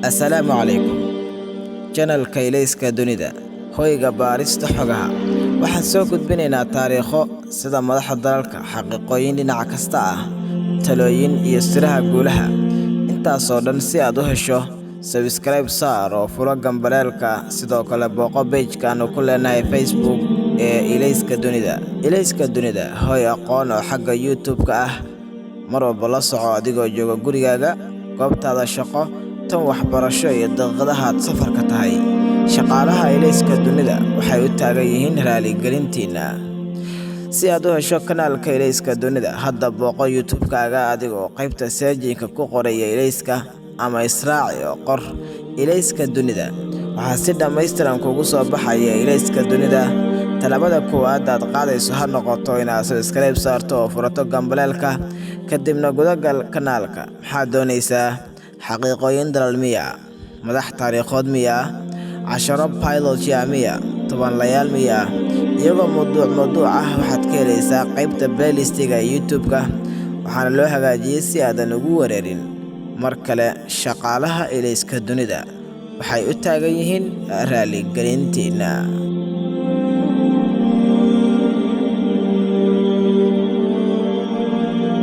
Assalaamu calaykum. Channelka Ilayska Dunida, hoyga baarista xogaha. Waxaan soo gudbinaynaa taariikho sida madaxda dalalka, xaqiiqooyin dhinac kasta ah, talooyin iyo siraha guulaha. Intaasoo dhan si aad u hesho, subscribe saar oo furo gambaleelka. Sidoo kale booqo page-ka aanu ku leenahay Facebook ee Ilayska Dunida. Ilayska Dunida, hoy aqoon oo xagga YouTube-ka ah. Mar walba la soco adigoo jooga gurigaaga, goobtaada shaqo, tan waxbarasho iyo daqiiqadaha aad safarka tahay. Shaqaalaha Ilayska Dunida waxay u taagan yihiin raaligelintiinna. Si aad u hesho kanaalka Ilayska Dunida, hadda booqo YouTube-kaaga adigoo qaybta search-ka ku qoraya Ilayska ama israaci oo qor Ilayska Dunida. Waxaa si dhammaystiran kugu soo baxaya Ilayska Dunida. Talaabada koowaad aad qaadayso ha noqoto inaad subscribe saarto oo furato gambaleelka, kadibna gudagal kanaalka. Maxaad doonaysaa? Xaqiiqooyin dalal miya? Madax taariikhood miya? Casharo biology miya? Tobanlayaal miya? Iyagoo mawduuc mawduuc ah waxaad ka helaysaa qaybta playlistiga ee YouTube-ka, waxaana loo hagaajiyey si aadan ugu wareerin. Mar kale, shaqaalaha Ilayska Dunida waxay u taagan yihiin raaligelintiinna.